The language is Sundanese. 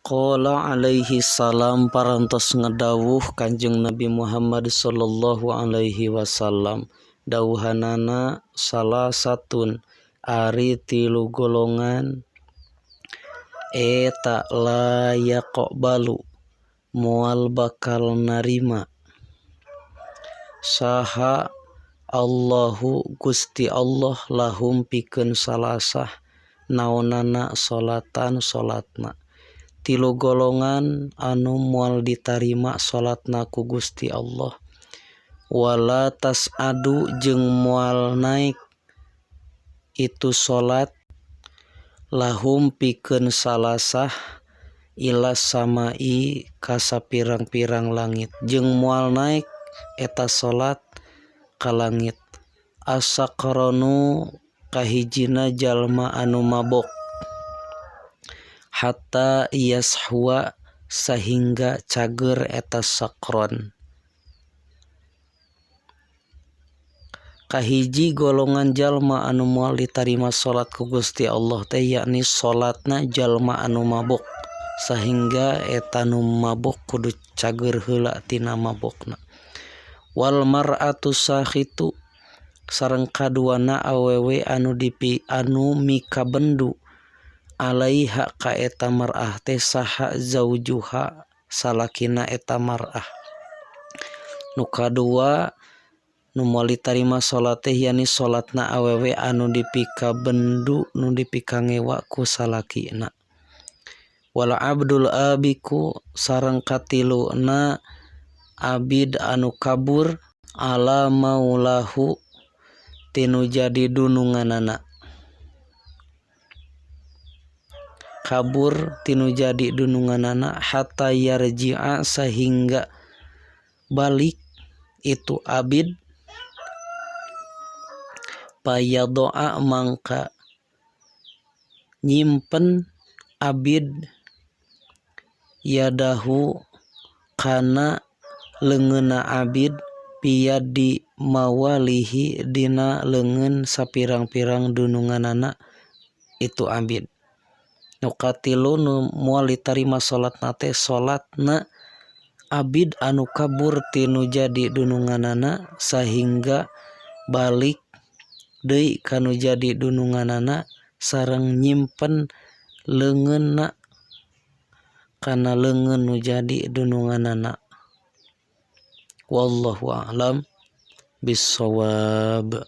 Qala alaihi salam parantos ngedawuh Kanjeng Nabi Muhammad sallallahu alaihi wasallam dawuhanana salasatun ari tilu golongan eta la yaqbalu moal bakal narima saha Allahu Gusti Allah lahum pikeun salasah naonana sholatan salatna. Tilu golongan anu moal ditarima salatna ku Gusti Allah. Wala tas'adu jeung moal naik itu salat lahum pikeun salasah ila samai ka sapirang-pirang langit jeung moal naik eta salat ka langit. As-sakranu kahijina jalma anu mabok hatta yashwa sahingga cager eta sakron. Kahiji golongan jalma anu moal ditarima salat ku Gusti Allah teh yakni salatna jalma anu mabok sahingga eta nu mabok kudu cager heula tina mabokna. Wal mar'atu sakhitu sareng kaduana awewe anu dipi anu mikabendu alaiha ka eta mar'ah teh saha zaujuha salakina eta mar'ah. Nu kadua nu moal ditarima salat teh yakni salatna awewe anu dipikabendu nu dipikangewa ku salakina. Wal abdul abiku sareng katiluna abid anu kabur ala maulahu tinu jadi dununganana. Kabur tinu jadi dununganana hatta yarji'a sehingga balik itu abid payadoa mangka nyimpen abid yadahu kana leungeunna abid piyadi mawalihi dina leungeun sapirang-pirang dununganana itu abid. Nu katilu nu moal ditarima salatna teh salatna abid anu kabur tinu jadi dununganana sahingga balik deui kanu jadi dununganana sareng nyimpen leungeunna kana leungeun nu jadi dununganana. Wallahu a'lam bissawab.